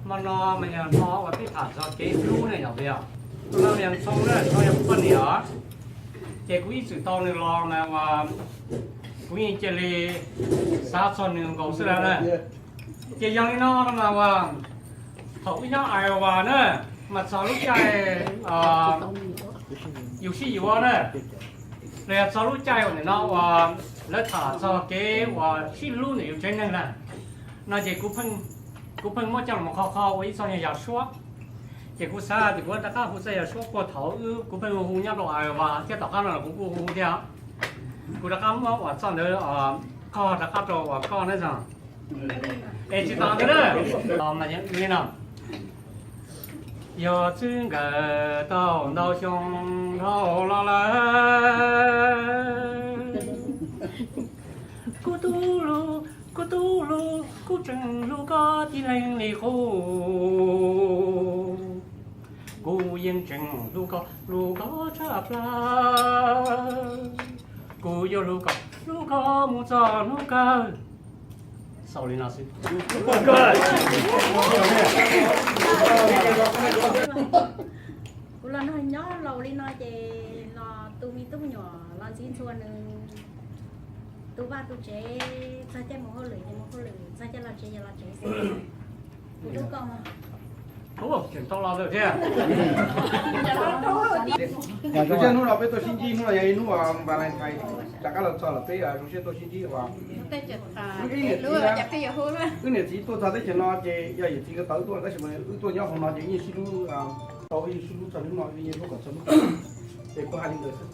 Hmo no mas yog hmo uas peb tham txog kev hlub ne yom, yog tus no mas yog Ntxhoo na, Ntxhoo yog kuv poj niam os. Ces kuv ib txwm tau nws los mas uas kuv yeej cia li xav txog nws nkaus xwb na. Ces yog li no mas uas thaum wb nyob Iowa na, mas txog lub caij yus sib yuav na, los yog txog lub caij uas nim no uas lawv tham txog kev uas sib hlub ntawm yus tsev neeg na, no ces kuv pheej muab coj los qhov qhov ua ib txoj nyuag yam suab. Ces kuv xav tias kuv rov qab hu txoj yam suab puag thaum wb, kuv pheej hu hu nyob rau Iowa thiab tom qab no los kuv kuj hu hu thiab. Kuv rov qab muab uas txoj ntawd qog rov qab rau uas koj na. Es tsis tas ntawd na, mas li no. Yog txwv nkawm tau ntau xyoo dhau los lawm, kuv tub hlub, kuv tub hlub, kuv tseem hlub koj tib leeg li qub. Kuv yeej tseem hlub koj, hlub koj tshaj plaws. Kuv yuav hlub koj, hlub koj mus txog hnub kawg. Xaus li no xwb. Kuv los nrog nyob laus li no ces los tu me tub me nyuam los ntxiv ntxhua nws, tu vaj tu tsev, txog caij mus hauj lwm ces mus hauj lwm, txog caij los tsev ces los tsev xwb. Kuv hlub koj mas. Ub, tseem tau los lawm thiab. Zoo siab hnub no peb tuaj sib ntsib, hnub no yog ib hnub Valentine, rov qab los txog lawm peb zoo siab tuaj sib ntsib. Wb niam txiv, wb niam txiv tuaj txog teb chaws no ces yog yawm txiv nkawd tau wb tuaj tab sis mas wb tuaj nyob hauv no ces wb yeej sib hlub, tau wb yeej sib hlub txog hnub no, wb yeej hlub kom txog hnub es kuv hais li ntawd xwb.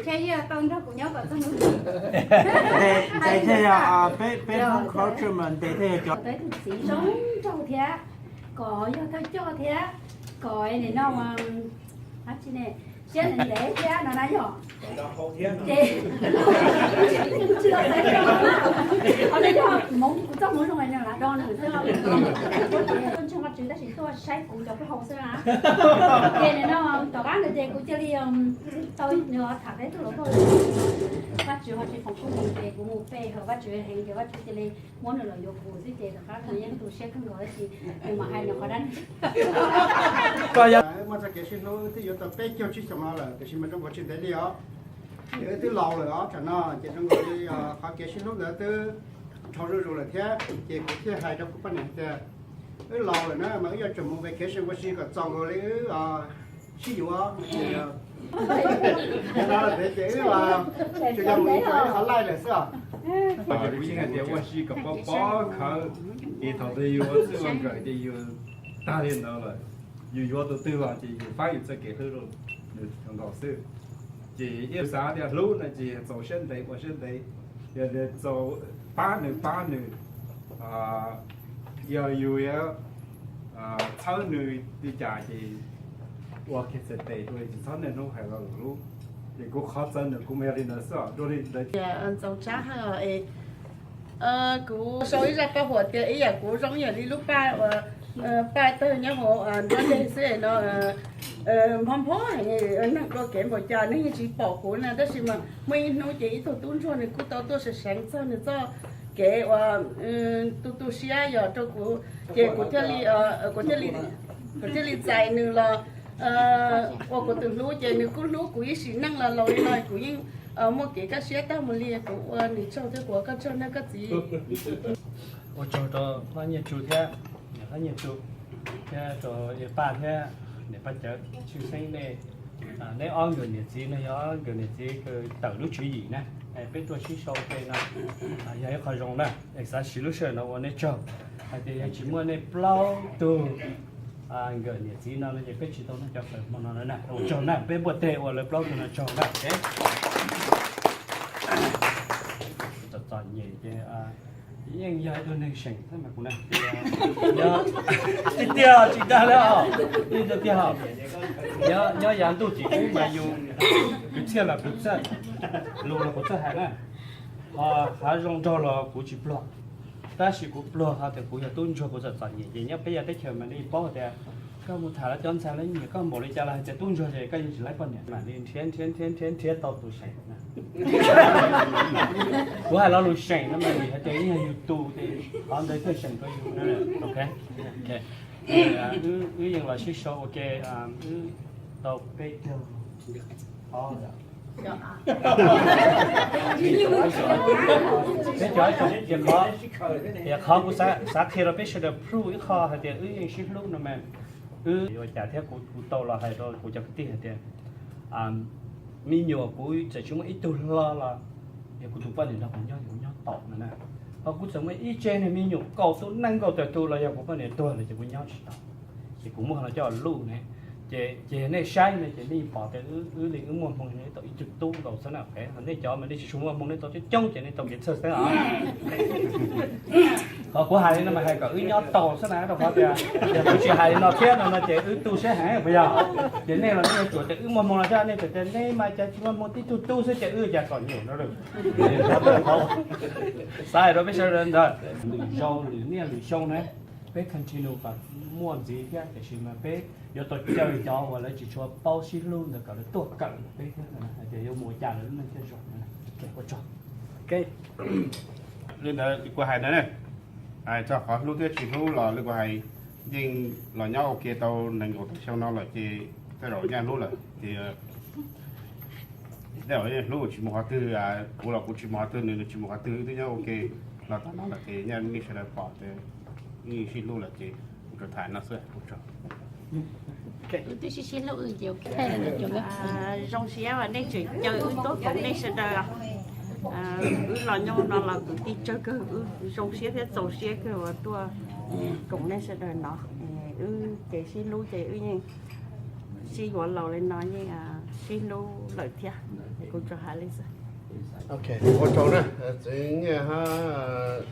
Thiab yog tau nrog kuv nyob kom txog hnub. Ntes thiaj yog peb, peb Hmoob culture mas ntes thiaj yog cov. Tau ib tug txiv zoo nraug thiab, kom yog thawj coj thiab, kom nim no dab tsi ne, siab ntev ntev thiab no na yog. Ces Hmoob, kuv txoj Hmoob zoo no lam do nws xwb. Tuaj ntshe Vaj Tswv tab sis tuaj saib kuv cov peb hau xwb na. Ces nim no tom qab ntawd ces kuv cia li tau nws tham peb tug los Vaj Tswv ho tsis foom koob hmoov ces kuv mus pe hawm Vaj Tswv heev ces Vaj Tswv cia li muab nws los yuav kuv xwb ces tom qab nws yeej tu siab kawg nkaus tab sis nws mam hais nws qhov dab neeg. Muaj txoj kev sib hlub twb yuav tau peb caug tsib xyoos no lawm tiam sis mas zoo nkaus tsis ntev li os. Ces wb twb laus lawm os, tsam no ces zoo nkaus li qhov kev sib hlub ntawd twb dhau zuj zus lawm thiab. Ces kuv thiaj hais rau kuv poj niam tias wb laus lawm na mas wb yuav tsum mus vacation ua si kom txaus nkaus li wb sib yuav. Ces wb tsuas yog mus ib qho laij lawm xwb os. Ces kuv yeej hais tias ua si kom pov pov khawv, es thaum twg yus ua txij ua nkawm ces yus tag li ntawd lawm, yus yuav tus twg los ces yus faib yus txoj kev hlub rau nws nkaus xwb. Ces ib xav tias hlub no ces txaus siab ntev ua siab ntev, yog txaus pab nws pab nws, yog yus txhawb nws li cas ces ua kiag txhais tes dua, tsis txhob niaj hnub hais lo lus hlub. Ces kuv qhov txawv ntawm kuv mas yog li ntawd xwb os, dua li ntawd. Ntxoov Tsab Hawj es kuv sau ib zaj paj huam tias ib yam kuv zoo ib yam li lub paj uas paj tawg nyob hauv nruab dej xwb no. Hmo nphob heev, neeg dua kev npaum cas neeg yeej tsis pom kuv na, tab sis mas muaj ib hnub ces ib tug tub ntsuag nws kuj tau tuaj seev seev txog nws txoj kev uas tu tu siab yog rau kuv, ces kuv thiaj li, kuv thiaj li txais nws los ua kuv tus hlub, ces nws kuj hlub kuv ib sim neej los laus li no kuv yeej muaj kev kaj siab tag mus li. Kuv ua nws tsaug thiab kuv ua koj tsaug nawb koj txiv. Ua tsaug rau Hlob Nyiaj Tsu thiab niam Hlob Nyiaj Tsu thiab rau yawg Paj thiab niam Paj Cawv, tshwj xeeb nej, neb ob nkawm niam txiv no yog nkawm niam txiv tawm lub tswv yim na. Peb tuaj sib sau ua ke no yog ib qho zoo na, es xav siv lub sij hawm no ua nej tsaug. Hais tias yog tsis muaj nej plaub tug nkawm niam txiv no no ces peb tsis tau noj cov fawm hmo no na. Ua tsaug na, peb npuaj teg ua lawv plaub tug no tsaug na. Txom txom nyem ces yeej yog ib tug neeg seem xwb mas kuv na. Tiag tiag tsis dag li os, tiag tiag. Nyob yav ntuj tim ub mas yus, kwv txhiaj los kwv txhiaj, lus los kuv txawj hais na. Ho hav zoov nraug los kuv tsis pluag, tab sis kuv pluag hais tias kuv yog tub ntsuag kuv txom txom nyem ces nyob peb yog teb chaws mas nej paub tias koj mus tham lawv cov ntxhais lawv nyiam koj npaum li cas los hais tias tub ntsuag ces koj yeej tsis laib poj niam, mam li nrhiav nrhiav nrhiav nrhiav nrhiav tau tus seem na. Kuv hais lo lus seem no mas vim hais tias yog yus tus ces qhov ntawd thiaj seem rau yus na. Ok, ok. Wb, wb yeej los sib sau ua ke, wb tau peb caug, ob, peb caug, ces qhov, ces qhov kuv xav, xav qhia rau peb sawv daws prove ib qho hais tias wb yeej sib hlub no mas, wb ua cas thiab kuv, kuv tau los hais rau kuv cov kwv tij hais tias me nyuam kuv txawm tsis muaj ib tug hlo los yog kuv tus poj niam nrog kuv nyob, kuv nyob tau no na. Ho kuv txawm muaj ib tsev niag me nyuam kaum tus nees nkaum tawm tus los yog kuv poj niam tuag lawm ces kuv nyob tsis tau. Ces kuv muab no coj luj ne, ces, ces nej saib no ces nej pom tias wb, wb li wb muaj hmoo tau ib tug tub nkaus xwb na. Nej cov mas nej tsis tshua muaj hmoo, nej tau coob coob ces nej tau kev txhawj xwb os. Qhov kuv hais li no mas hais kom wb nyob tau xwb na, rau qhov tias yog kuv tsis hais li no thiab no no ces wb tu siab heev puas yog? Ces nej los nej yuav tsum tias wb muaj hmoo no thiab, nej txawm tias nej mas cas tsis muaj hmoo tib tug tub xwb ces wb cas kom nyuam no lawm. Xav hais rau peb sawv daws ntawd, lwm zaus lwm niaj lwm xyoo na, peb continue kom muaj ntxiv thiab, tiam sis mas peb yuav tau caw cov uas lawv tsis tshua paub sib hlub ntawd kom lawv tuaj kawm peb thiab, hais tias yuav mus ua cas lawv lub neej thiaj zoo. Ua tsaug. Li ntawd kuv hais ntawd ne, hais txog qhov hlub thiab tsis hlub los li kuv hais, yeej los nyob ua ke tau nees nkaum tawm xyoo no lawm ces tej zaum nyaj hlub lawm ces tej zaum yeej hlub tsis mus qhov twg, kuv los kuv tsis mus qhov twg, nws, nws tsis mus qhov twg, wb twb nyob ua ke los tom no lawm ces nyaj nej sawv daws pom tias yeej sib hlub lawm ces kuv tsuas tham no xwb, ua tsaug. Wb twb sib sib hlub ces zoo siab uas nej tseem caw wb tuaj koom nej sawv daws. Wb los nyob no los kwv tij tsawg kawg, wb zoo siab thiab txaus siab kawg uas tuaj koom nej sawv daws no. Wb ces sib hlub ces wb yeej sib yuav laus li no yeej sib hlub lawm thiab. Kuv tsuas hais li xwb. Ok, ua tsaug na, txiv Nyiaj hab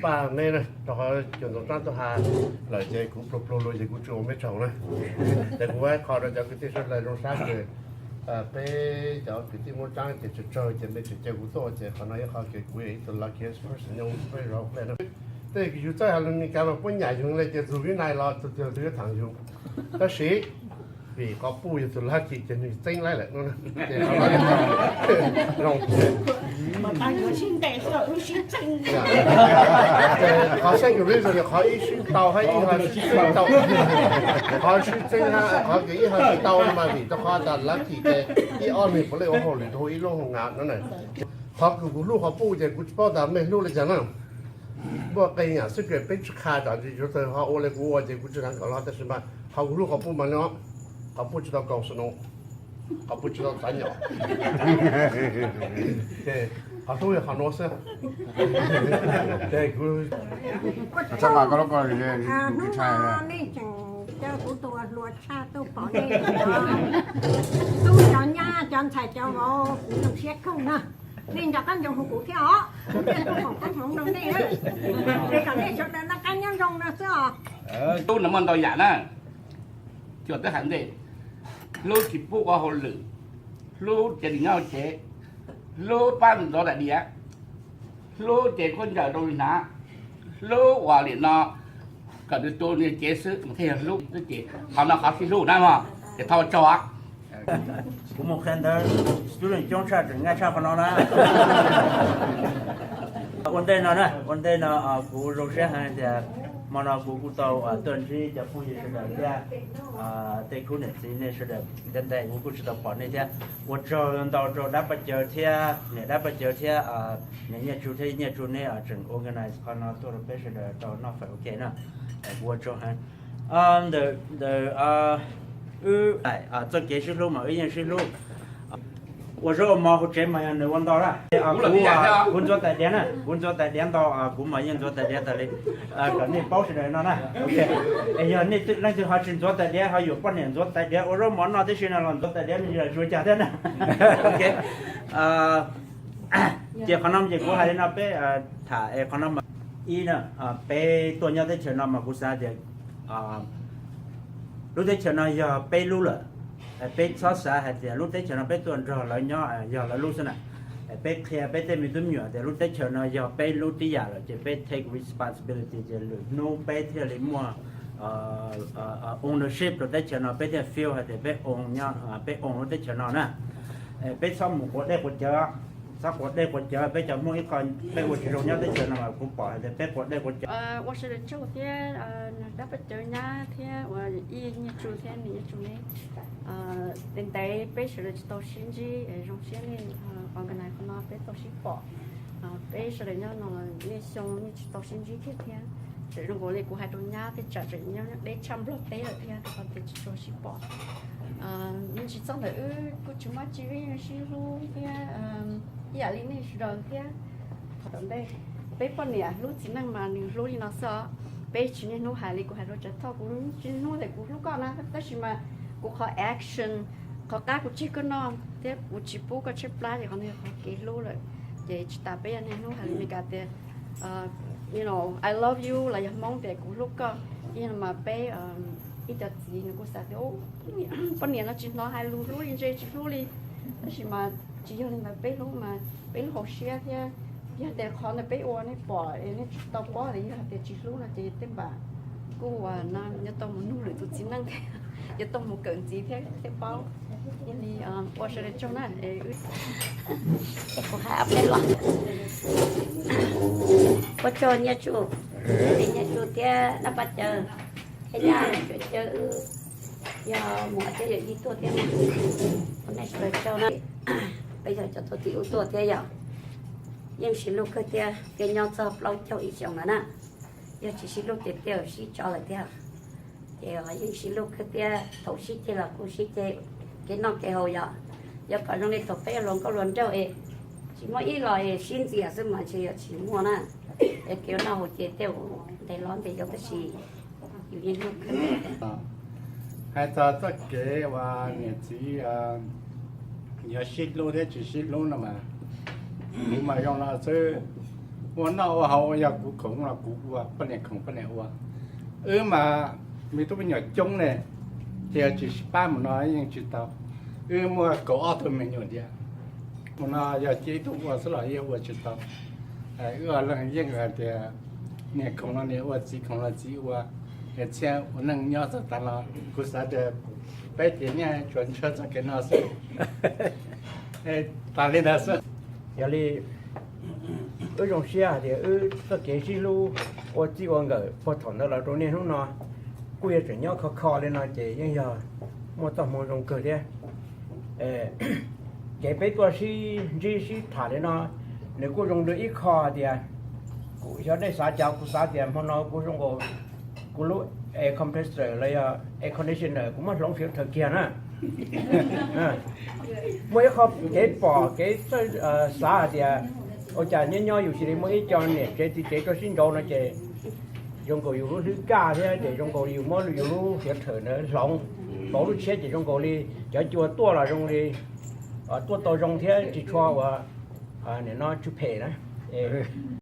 Paj, nej na, rau qhov cov ntxoov tsaab tuaj has lawm ces kuv pluag pluag lug ces kuv tsis ua mej tsaug na. Ces kuv ua qho rau cov kwv tij sawv daws zoo sab kws peb cov kwv tij Moob Tsaab ces tsawg tsawg ces mej tseem caw kuv tuaj ces qhov no ib qho kws kuv yog ib tug luckiest person nyob peb zov plej na. Tej yug txawj has lus Meskas mas puab nyam yug le ces txug Vib Nais los tug twg tug yuav thaam yug. Tab sis vim qhov puj yog tug lucky ces nwg txeeb laib lawm no. Ces qhov no zoo. Qhov second reason qhov ib sib tau hab ib ho sib txeeb tau. Qhov sib txeeb hab qhov kws ib ho sib tau no mas vim rau qhov tas lucky ces ib ob neeg puav leej ua hauj lwm rau ib lub hoo na no na. Qhov kws kuv hlub qhov puj ces kuv tsis paub tas mej hlub li cas na. Muaj qee yam secret peb tsis qha, tsam yuav txawg ho ua li kuv ua ces kuv tsis xaav kom log, tab sis mas qhov kuv hlub qhov puj mas no, qhov puj tsis tau kaus snow, qhov puj tsis tau txav nyom. Ces qhov hlub yog qhov nuav xwb. Ces kuv Hnub no nej tseem coj kuv tus hluas tshaj tuaj pom nej, tub cov nyab cov ntxhais cov vauv, kuv zoo siab kawg na. Nej nco qab ntsoov kuv thiab os, kuv thiaj tuaj foom koob hmoov rau nej, es kom nej sawv daws noj qab nyob zoo no xwb os. Tub no muaj ntau yam na, cuag twb hais ntej, hlub tsis pub ua hauj lwm, hlub ces nws nyob hauv tsev, hlub pab ntxuav tais diav, hlub ces khaub ncaws rau nws hnav, hlub uas nim no kom nws tu nws cev xwb mas thiaj yog hlub xwb ces qhov no qhov sib hlub na mog, ces thov ua tsaug. Kuv mus qhia ntawv, student coob tshaj tseem nyaj tshaj qhov no na. Ua ntej no na, ua ntej no kuv zoo siab heev tias hmo no kuv kuj tau tuaj ntsib cov phooj ywg sawv daws thiab tej khub niam txiv nej sawv daws ntev ntev kuv kuj tsis tau pom nej thiab. Ua tsaug ntau rau dab Paj Cawv thiab niam dab Paj Cawv thiab niam Nyiaj Tsu thiab Nyiaj Tsu nej tseem organize qhov no tuaj rau peb sawv daws tau noj fawm ua ke na. Kuv ua tsaug heev. Ntawm, ntawm wb txoj kev sib hlub mas wb yeej sib hlub. Ua zaub ua mov hauv tsev mas yog nws ua ntau na. Kuv ntxuav tais diav na, kuv ntxuav tais diav ntau, kuv mas yeej ntxuav tais diav tas li. Kom nej paub sawv daws no na. Es yog nej leej twg ho tsis ntxuav tais diav ho yuam poj niam ntxuav tais diav ua zaub mov noj tib si no los ntxuav tais diav me ntsis lawm tsis ua cas thiab na. Ces qhov no ces kuv hais li no peb tham es qhov no mas ib na, peb tuaj nyob teb chaws no mas kuv xav tias lub teb chaws no yog peb lub lawm. Peb txhob xav hais tias lub teb chaws no peb tuaj nrog lawv nyob yog lawv lub xwb na. Peb qhia peb tej me tub me nyuam tias lub teb chaws no yog peb lub tib yam lawm ces peb take responsibility ces lwm hnub peb thiaj li muaj ownership rau teb chaws no, peb thiaj feel hais tias peb own nyob, peb own lub teb chaws no na. Peb txhob mus quav dej quav cawv. Txhob quav dej quav cawv, peb cov Hmoob ib qho peb ua tsis zoo nyob teb chaws no mas kuv pom hais tias peb quav dej quav cawv. Ua sawv daws tsaug thiab, dab paj cawv nyab thiab uas ib Nyiaj Tsu thiab niam Nyiaj Tsu ne. Ntev ntev peb sawv daws tsis tau sib ntsib, zoo siab nej organize qhov no peb tau sib pom. Peb sawv daws nyob no nej xyoo nej tsis tau sib ntsib kiag thiab. Tseem zoo nkaus li kuv hais rau nyab thiab, tsam tseem nyob deb tshaj Nplog teb lawm thiab, rau qhov tias tsis tau sib pom. Me ntsis txog ntawm wb kuj tsis muaj tsi, wb yeej sib hlub thiab ib yam li nej sawv daws thiab. Thaum ntej peb poj niam hlub txiv neej mas nws hlub li no xwb os. Peb tsis niaj hnub hais li kuv hais rau Tsav Thoj, kuv tsis niaj hnub tias kuv hlub koj na, tab sis mas kuv qhov action, qhov qab kuv tseg koj noj thiab kuv tsis pub koj tshaib plab ces qhov ntawd yog qhov kev hlub lawm. Ces tsis tas peb yuav niaj hnub hais li Meskas tias I love you los yog Hmoob tias kuv hlub koj. Ib yam mas peb ib co txiv nws kuj xav tias poj niam no tsis hnov hais lus hlub li, ntse tsis hlub li. Tab sis mas tsis yog li ntawd, peb hlub mas peb hlub hauv siab thiab. Yog tias qhov ntawd peb ua nej pom es nej tsis tau paub tias yog hais tias tsis hlub no ces tej npam kuj ua no yuav tau mus nug lwm tus txiv neej thiab, yuav tau mus kawm ntxiv thiab thiaj paub. Yog li ua sawv daws tsaug na. Kuv hais ob peb los. Ua tsaug Nyiaj Tsu, Nyiaj Tsu thiab dab paj cawv, thiab nyab Tsuas Cawv, wb yog muam thiab yawm yij tuaj thiab, ua nej sawv daws tsaug na. Peb yog cov tuaj tim ub tuaj thiab yog yeej sib hlub kawg thiab, thiab nyob txog plaub caug ib xyoos lawm na. Yog tsis sib hlub ces tej zaum sib tso lawm thiab. Ces yeej sib hlub kawg thiab, thaum sib ceg los kuj sib ceg kev noj kev haus yom. Yog kom zoo li thaum peb luag nkauj luag nraug es tsis muaj ib los es sib ntxias xwb mas ntshe yuav tsis muaj na. Es kev ua noj haus ces tej zaum ntes los ntes yau tab sis yus yeej hlub kawg. Hais txog txoj kev uas niam txiv yuav sib hlub thiab tsis sib hlub no mas kuv mas zoo no xwb. Ua noj ua haus yog kuv khoom los kuv ua, poj niam khoom poj niam ua. Wb mas me tub me nyuam coob ne, ces tsis sib pab mus no yeej tsis tau. Wb muaj kaum ob tug me nyuam diam, mus no yog cia ib tug ua xwb los yeej ua tsis tau. Wb leej yeej hais tias niam khoom los niam ua, txiv khoom los txiv ua, es txhiaj ua neej nyob txog tav no. Kuv xav tias peb ces nyaj tsuas ntshaw txoj kev no xwb. Tas li ntawd xwb. Yog li wb zoo siab hais tias wb txoj kev sib hlub ua txij ua nkawm puag thaum ntawd los rau niaj hnub no kuj yog tseem nyob kho kho li no ces yeej yog muaj txoj hmoo zoo kawg thiab. Kev peb tuaj sib ntsib sib tham li no, nws kuj zoo li ib qho hais tias, kuv xyov nej xav cas, kuv xav tias hmo no kuv zoo nkaus kuv lub air compressor los yog air conditioner kuv muab hloov filter kiag na. Muaj ib qho kev pom kev xav hais tias, ua cas nyob nyob yus cia li muaj ib co niam tsev txiv tsev tuaj sib nraud no ces zoo nkaus yus lub hlwb kaj thiab ces zoo nkaus yus muab yus lub filter ntawd hloov, pauv lub tshiab ces zoo nkaus li cov cua tuaj los zoo li tuaj tau zoo thiab tsis tshua ua, nim no tsw phem na.